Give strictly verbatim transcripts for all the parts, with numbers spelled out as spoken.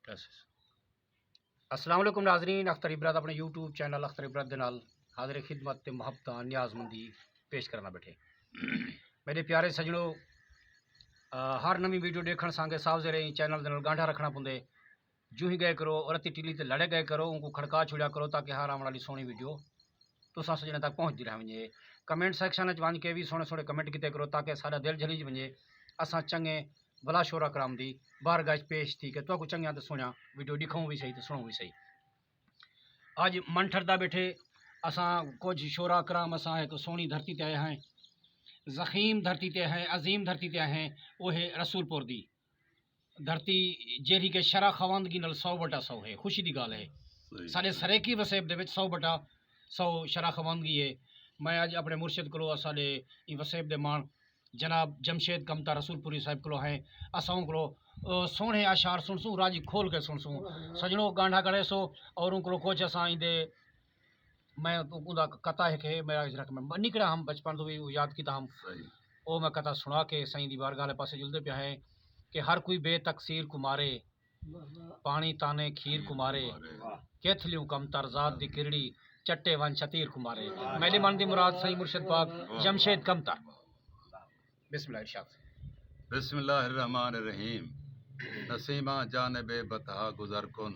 کیا سیز؟ السلام علیکم ناظرین، اختر عبرت اپݨے یوٹیوب چینل اختر عبرت دے نال حاضر خدمت تے محبتاں نیاز مندی پیش کرݨا ٻیٹھے۔ میݙے پیارے سڄݨو، آ، ہر نویں ویڈیو ݙیکھݨ سانگے صاف زیریں چینل دے نال ڳانڈھا رکھݨا پوندے۔ جوں ہی ڳئے کرو، رتی ٹلی تے لڑے ڳئے کرو، اونکوں کھڑکا چھوڑیا کرو تاکہ ہر آوݨ والی سوہݨی ویڈیو تساں سڄݨیں تک پہنچدی رہ ونڄے۔ کمنٹ سیکشن وچ ونڄ کے وی سوہݨے سوہݨے کمنٹ کیتے کرو تاکہ ساݙا دل جھلیج ونڄے، اساں چنڳے بھلا شعراء کرام دی بارگاہ وچ پیش تھی کے تہاکوں چنڳیاں تے سوہݨیاں ویڈیو ݙکھاؤں وی سہی تے سݨوں وی سہی۔ اڄ من ٹھردا ٻیٹھے، اساں کجھ شعراء کرام، اساں ہک سوہݨی دھرتی تے آئے ہیں، ضخیم دھرتی تے آئے ہیں، عظیم دھرتی تے آئے ہیں، او ہے رسول پور دی دھرتی، جیڑھی کہ شرح خواندگی نال سو بٹا سو ہے، خوشی دی ڳالھ ہے۔ صحیح، ساݙے صحیح۔ سرائیکی وسیب دے وچ سو بٹا سو شرح خواندگی ہے۔ میں اڄ اپݨے مرشد کولو، اساݙے ایں وسیب دے ماݨ جناب جمشید کمتا رسول پوری صاحب کولو ہیں، اساں اوں کولو، آ، سوہݨے اشعار سݨسوں، راضی کھول کے سݨسوں۔ سڄݨو ڳانڈھا کریسو اور اوں کولو کجھ اساں ایندے، میں اوندا قطعہ ہک ہے، میرا اس رقم میں نکڑا ہم بچپن تو بھی یاد کیتا ہم۔ صحیح۔ او میں قطعہ سݨا کے سائیں دی بارگاہ والے پاسے جلدے پیا ہیں کہ ہر کوئی بے تقصیر کوں مارے، پاݨی تانے کھیر کوں مارے، کتھ لیوں کمتر ذات دی کرڑی، چٹے ونڄ شتیر کوں مارے۔ میݙے من دی مراد سائیں مرشد پاک جمشید کمتر۔ بسم اللہ ارشاد۔ بسم اللہ الرحمن الرحیم۔ نسیماں جانب بطحا گزر کن،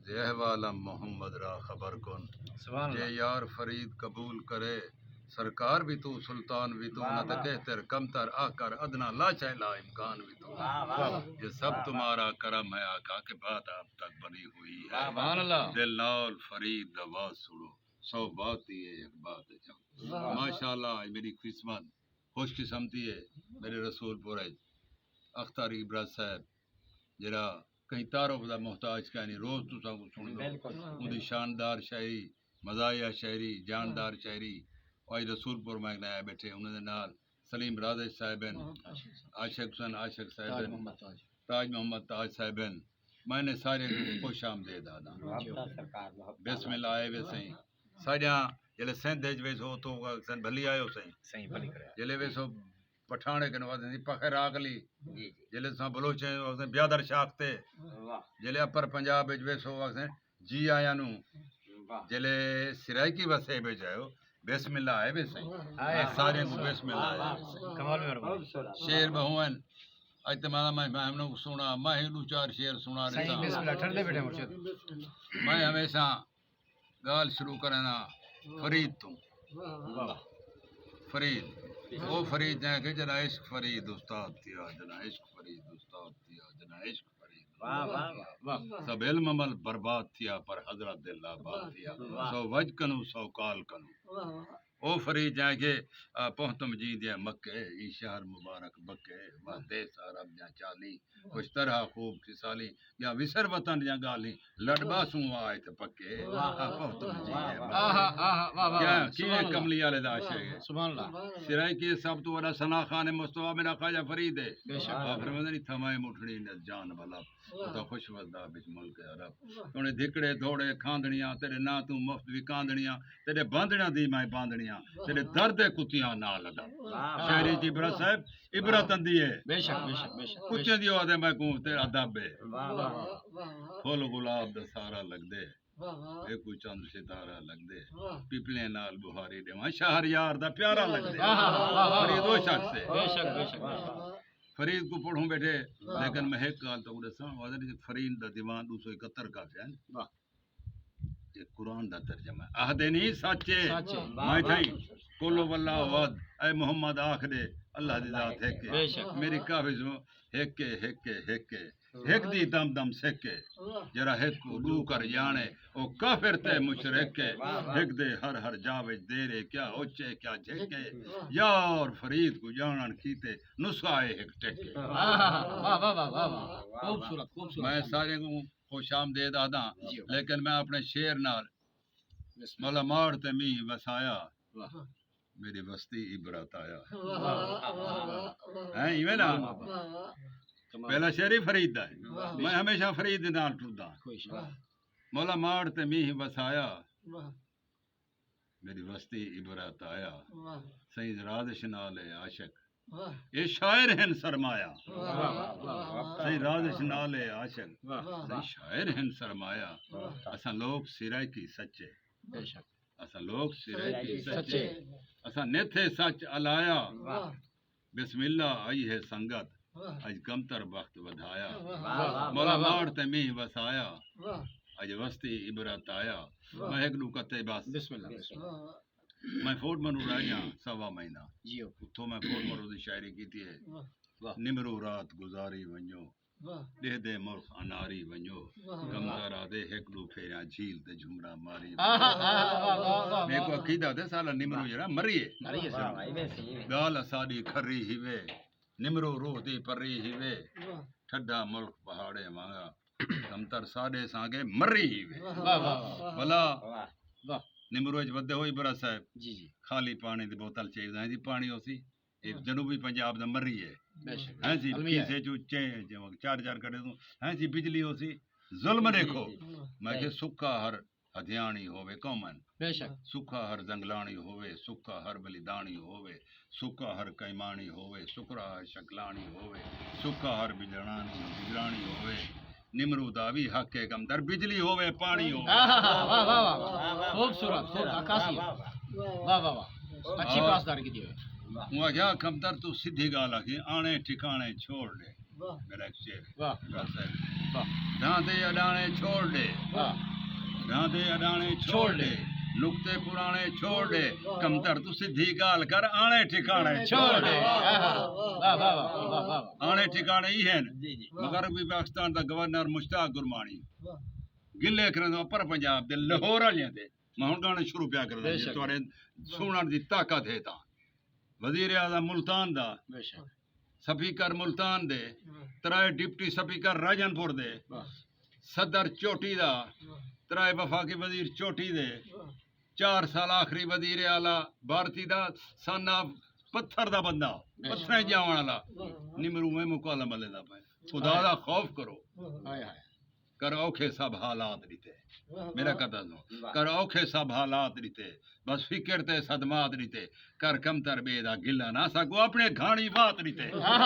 زے احوالم محمد را خبر کن۔ سبحان جے اللہ۔ یار فرید قبول کرے، سرکار بھی توں، سلطان بھی توں، واہ، نہ تے واہ۔ کہتر کمتر آ کر ادنا لا شے لا امکان بھی توں۔ واہ، واہ۔ یہ سب تمہارا کرم ہے آقا کہ بات آپ تک بنی ہوئی ہے۔ واہ، واہ۔ سبحان اللہ۔ دل نال فرید دا واز سنو، سو بات ہی ہے، ایک بات ہے جان۔ واہ۔ ماشاءاللہ، اے میری قسمت، خوش قسمتی ہے، میرے رسول پور ہے، اختر عبرت صاحب، جڑا کہیں تعارف دا محتاج کائنی، روز تساں کوں سݨدو۔ بالکل۔ اوندی شاندار شاعری، مزاحیہ شاعری، جاندار شاعری۔ او اڄ رسول پور میں نیا ٻیٹھے، انہاں دے نال سلیم رادش صاحب ہن، عاشق حسین عاشق صاحب تاج ہن، محمد تاج۔ تاج محمد تاج صاحب ہن۔ میں انہیں سارے کوں خوش آمدید آہداں۔ محبت سرکار، محبت بسم اللہ آئے وے سائیں۔ ساݙیاں جلے سندھ وچ ویسو تو سن بھلی آئے ہو سائیں۔ سائیں بھلی کرے۔ جلے ویسو پٹھاݨے کن واسطے پخے راگ لی۔ جی، جی۔ جلے تساں بلوچیں واسطے بیادر شاخ تے۔ واہ۔ جلے اپر پنجاب وچ ویسو واسطے جی آیاں نوں۔ واہ۔ جلے سرائیکی وسیب وچ آئے ہو، بسم اللہ آئے وے سائیں۔ واہ۔ آئے۔ سارے کوں بسم اللہ آئے وے سائیں۔ کمال مہربانی۔ شعر بہوں ہن۔ اڄ تے مالا میں مہمنوں کوں سݨا، میں ہی ݙو چار شعر سݨا سائیں، ݙیساں۔ بسم اللہ، ٹھردے ٻیٹھے مرشد۔ میں ہمیشہ ڳالھ شروع کرݨا، واہ۔ فرید توں۔ واہ، واہ۔ فرید۔ او فرید جائیں کہ جݙاں عشق فرید استاد تھیا، جݙاں عشق فرید استاد تھیا، جݙاں عشق فرید۔ واہ، واہ، واہ۔ سب علم عمل برباد تھیا، پر حضرت دل آباد تھیا۔ واہ۔ سو وج کنوں، سو کال کنوں۔ واہ، واہ۔ او فرید جائیں کہ، آ، پہتم جی دے مکے، ایں شہر مبارک بکے، واہ دیس عرب دیاں چالیں، خوش طرح خوب خصالیں، یا وسر وطن دیاں ڳالھیں، لݙ ٻاسوں آئے تے پکے۔ واہ۔ آ پہتم جی دے مکے۔ آہا، آہا، واہ، واہ، کیا، واہ۔ کیویں سبحان اللہ۔ کملی والے دا عاشق ہے۔ سبحان اللہ۔ سرائیکی سب توں وݙا ثنا خان مصطفیٰ میرا خواجہ فرید ہے۔ بے شک۔ آ فرماندے نی تھمائے مٹھڑی نت جان والا۔ او تاں خوش وسدا وچ ملک عرب۔ واہ۔ سوہݨے دھکڑے دھوڑے کھاندݨیاں، تیݙے ناں توں مفت وکاندݨیاں، تیݙے باندݨیاں دی میں باندݨیاں، واہ۔ تیݙے درد کتیاں نال ادب۔ واہ۔ شاعری جی عبرت صاحب، عبرت اندی ہے۔ بے شک، بے شک، بے شک۔ کچیں دی آہدے میں کوں تے ادب ہے۔ واہ، واہ، واہ۔ پھل گلاب دا سارا لڳدے۔ واہ، واہ۔ اے کوئی چند ستارہ لڳدے۔ واہ۔ پپلیں نال ٻہاری ݙیواں، شہر یار دا پیارا لڳدے۔ واہ، واہ، واہ، واہ۔ فرید او شخص ہے۔ بے شک، بے شک، بے شک۔ فرید کوں پڑھوں ٻیٹھے، واہ۔ لیکن میں ہک ڳالھ تہاکوں ݙساں، او آہدے فرید دا دیوان ݙو سو اکہتر کافیہ ہے۔ واہ۔ اے قرآن دا ترجمہ ہے۔ آہدے نی سچ ہے۔ سچ ہے۔ میں تھئی، قل ہو اللہ احد، اے محمد آکھ ݙے، اللہ دی ذات ہک ہے۔ بے شک۔ میری کافی سݨو، ہک ہے، ہک ہے، ہک ہے۔ ہک دی دم دم سک ہے۔ واہ۔ جیڑھا ہک کوں ݙو کر ڄاݨے، او کافر تے مشرک ہے۔ واہ، واہ۔ ہک دے ہر ہر جا وچ دیر ہے، کیا اچ ہے، کیا جھک ہے۔ واہ۔ یار فرید کوں ڄاݨݨ کیتے نسخہ ہے ہک ٹک ہے۔ واہ، واہ، واہ، واہ، واہ۔ خوبصورت، خوبصورت۔ میں سارے کوں خوش آمدید آہداں، جی۔ لیکن میں اپݨے شعر نال، بسم اللہ۔ مولا ماڑ تے مینہ وسایا۔ واہ۔ میݙی وستی عبرت آیا۔ واہ، واہ، واہ، واہ۔ ہیں، ایویں نا؟ واہ، واہ۔ پہلا شعر ہی فرید دا ہے۔ واہ۔ میں ہمیشہ فرید دے نال ٹردا۔ خوش۔ واہ۔ مولا ماڑ تے مینہ وسایا۔ واہ۔ میݙی وستی عبرت آیا۔ واہ۔ سئیں رادش نال ہے عاشق۔ واہ۔ اے شاعر ہن سرمایہ۔ واہ، واہ، واہ، واہ۔ سائیں راز اچ نال اے عاشق۔ واہ۔ سائیں شاعر ہن سرمایہ۔ واہ۔ اساں لوک سرائیکی سچے۔ بے شک۔ اساں لوک سرائیکی سچے۔ سچے۔ اساں نتھے سچ الایا۔ واہ۔ بسم اللہ آئی ہے سنگت۔ واہ۔ اج کمتر بخت ودھایا۔ واہ، واہ، واہ، مولا واہ۔ ماڑ تے مینہ وسایا۔ واہ۔ اج وستی عبرت آیا۔ واہ۔ میں ہک ݙو قطعے بس۔ بسم اللہ، بسم اللہ۔ واہ، واہ۔ میں فورٹ منرو رہ ڳیا سوا مہینہ۔ جی، اوکے۔ اتھوں میں فورٹ منرو دی شاعری کیتی ہے۔ واہ۔ واہ۔ نمرو رات گزاری ونڄو، واہ۔ ݙیہدے ملک اناری ونڄو، واہ۔ کمتر آہدے ہک ݙو پھیریاں جھیل تے جھمڑا ماری ونڄو۔ آہا، آہا، واہ، واہ، واہ، میکوں واہ۔ عقیدہ تے سالا نمرو جیڑھا مری ہے۔ مری ہے، واہ، واہ، ایویں سی، ایویں۔ ڳالھ اساݙی کھری ہیوے، نمرو روح دی پری ہیوے، واہ۔ ٹھڈا ملک پہاڑے وانگا، کمتر ساݙے سانگے مری ہیوے۔ واہ، واہ، واہ، واہ۔ بھلا واہ۔ واہ۔ نمرو اچ ودے ہوئے عبرت صاحب۔ جی، جی۔ خالی پاݨی دی بوتل چاہیدی، ہاں جی، پاݨی ہوسی۔ اے واہ۔ جنوبی پنجاب دا مری ہے۔ بے شک۔ ہیں جی، المیہ ہے۔ کھیسے چوں چے-، چے-، چار چار کݙے توں، ہیں جی، بجلی ہوسی، ظلم جی، ݙیکھو۔ جی۔ میں کہ صحیح۔ سکا ہر ہدھیاݨی ہووے، قومن۔ بے شک۔ سکا ہر زنگلاݨی ہووے، سکا ہر بلیداݨی ہووے، سکا ہر کیماݨی ہووے، سکا ہر شکلاݨی ہووے، سکا ہر بجڑاݨی، بجڑاݨی ہووے۔ نمرو دا وی حق ہے کمتر، بجلی ہووے، پاݨی ہووے۔ آہا، واہ، واہ، واہ، واہ۔ خوبصورت، خوب عکاسی ہے۔ واہ، واہ، واہ۔ اچھی اور پاسداری کیتی ہوئے۔ اوں آکھیا کمتر توں سدھی ڳالھ آکھی، آݨے ٹھکاݨے چھوڑ ݙے۔ واہ۔ میرا ہک شعر ہے۔ واہ۔ واہ صاحب۔ واہ۔ ڈھاندے اݙاݨے چھوڑ ݙے۔ واہ۔ ڈھاندے اݙاݨے چھوڑ چھوڑ ݙے۔ ݙے۔ نقطے پراݨے چھوڑ ݙے۔ واہ۔ کمتر توں سدھی ڳالھ کر، آݨے ٹھکاݨے چھوڑ ݙے۔ واہ، واہ، واہ۔ آݨے ٹھکاݨے ای ہن۔ جی، جی۔ واہ۔ مغربی پاکستان دا گورنر مشتاق گرماݨی۔ واہ۔ گلے کریندا پر پنجاب دے لاہور آلیاں دے۔ میں ہݨ ڳانے شروع پیا کردا بے جے شک۔ تہاݙے سُݨݨ دی طاقت ہے تاں۔ وزیر اعظم ملتان دا، بے شک۔ سپیکر ملتان دے، واہ۔ ترائے ڈپٹی سپیکر راجن پور دے، واہ۔ صدر چوٹی دا، واہ۔ ترائے وفاقی وزیر چوٹی دے، واہ۔ چار سال آخری وزیر اعلیٰ بھارتی دا، سن آف پتھر دا بندہ، بے شک۔ پتھریں ڄاوݨ والا، واہ۔ نمرو میں مکالمہ لیندا پئے۔ خدا دا خوف کرو۔ واہ۔ ہائے ہائے۔ کر اوکھے سب حالات ݙتے۔ واہ، میرا واہ۔ قدر نو۔ واہ۔ کر اوکھے سب حالات ݙتے۔ بس فکر تے صدمات ݙتے۔ کر کمتر ٻئے دا گلہ نہ، ساکوں اپݨے گھاݨی وات ݙتے۔ واہ،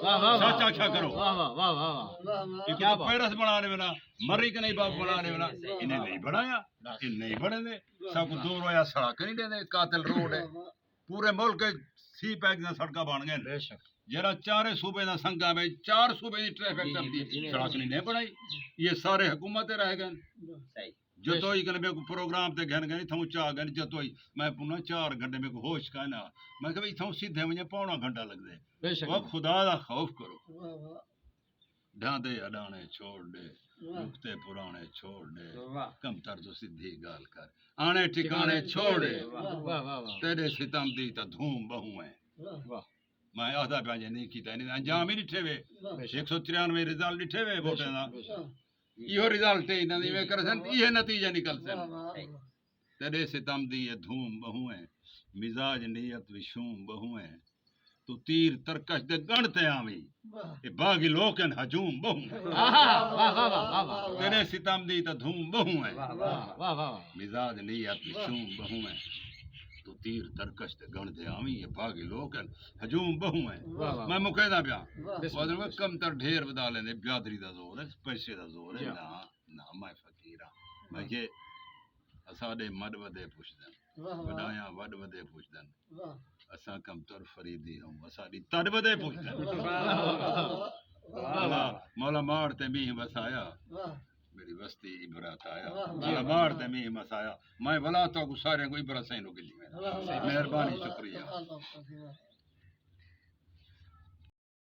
واہ، واہ، واہ۔ سچ آکھیا کرو۔ واہ، واہ، واہ، واہ، واہ۔ واہ، واہ۔ ایکوں کیا تاں بات۔ پیرس بݨا ݙیوے نا، مری کنیں بابو بݨا ݙیوے نا۔ واہ، واہ۔ انہیں نہیں بݨایا۔ بس۔ اے نہیں بݨیندے۔ واہ، ساکوں واہ۔ دو رویا سڑک نہیں ݙیندے، قاتل روڈ ہے۔ واہ، واہ۔ پورے ملک اچ سی پیک دیاں سڑکاں بݨ ڳئن۔ بے شک۔ جیڑھا چارے صوبے دا سنگم ہے، چار صوبے دی ٹریفک جی، جی، چلدی، جی، جی، سڑک جی۔ نہیں بݨائی۔ یہ سارے حکومت دے رہ ڳئن۔ صحیح۔ جتوئی کنے میکوں پروگرام تے گھن ڳئن، اتھاؤں چا ڳئن، جتوئی۔ میں پُنا چار گھنٹے میکوں ہوش کائنا۔ میں کہا، اتھاؤں سدھے ونڄے پوݨا گھنٹہ لڳدے۔ بے شک۔ او خدا دا خوف کرو۔ واہ، واہ۔ ڈھاندے اݙاݨے چھوڑ ݙے، واہ۔ نقطے پراݨے چھوڑ ݙے، واہ۔ کمتر توں سدھی ڳالھ کر۔ آݨے ٹھکاݨے چھوڑ ݙے۔ واہ، واہ، واہ، واہ۔ تیݙے ستم دی تاں دھوم ٻہوں ہے۔ واہ۔ واہ۔ میں آہدا پیا جے نہیں کیتا، نہیں انجام ہی ݙٹھے وے۔ واہ۔ ہک سو ترانوے رزلٹ ݙٹھے وے ووٹاں دا۔ بے شک۔ ایہو رزلٹ ہے، انہاں دی وے کرسن، ایہے نتیجے نکلسن۔ واہ، واہ، واہ۔ تیݙے ستم دی اے دھوم ٻہوں ہے، مزاج نیت وی شوم ٻہوں ہے۔ توں تیر ترکش دے ڳݨ تے آویں۔ واہ۔ اے باغی لوک ہن، ہجوم ٻہوں ہے۔ واہ، واہ، واہ، واہ، واہ۔ تیݙے ستم دی تاں دھوم ٻہوں ہے۔ واہ، واہ، واہ، واہ۔ مزاج نیت وی شوم ٻہوں ہے۔ توں تیر ترکش دے ڳݨ تے آویں، اے باغی لوک ہن، ہجوم ٻہوں ہے۔ واہ، واہ۔ میں مکیندا پیا۔ واہ۔ بسم اللہ۔ کمتر ڈھیر ودا لیندے، برادری دا زور ہے، پیسے دا زور ہے، جی۔ نہ۔ نہ، میں فقیر ہاں۔ میں کہ اساݙے مݙ ودے پچھدن، واہ، واہ۔ وݙایاں وݙ ودے پچھدن۔ واہ۔ اساں کمتر فریدی ہوں، اساݙی تݙ ودے پچھدن۔ واہ، واہ، واہ۔ مولا، مولا ماڑ تے مینہ وسایا، واہ۔ میݙی وستی عبرت آیا۔ واہ، واہ۔ مولا ماڑ تے مینہ وسایا، میں ولا تہاکوں سارے کوں عبرت سائیں نو گھلی وینداں۔ واہ، واہ۔ مہربانی، شکریہ۔ واہ، واہ، واہ۔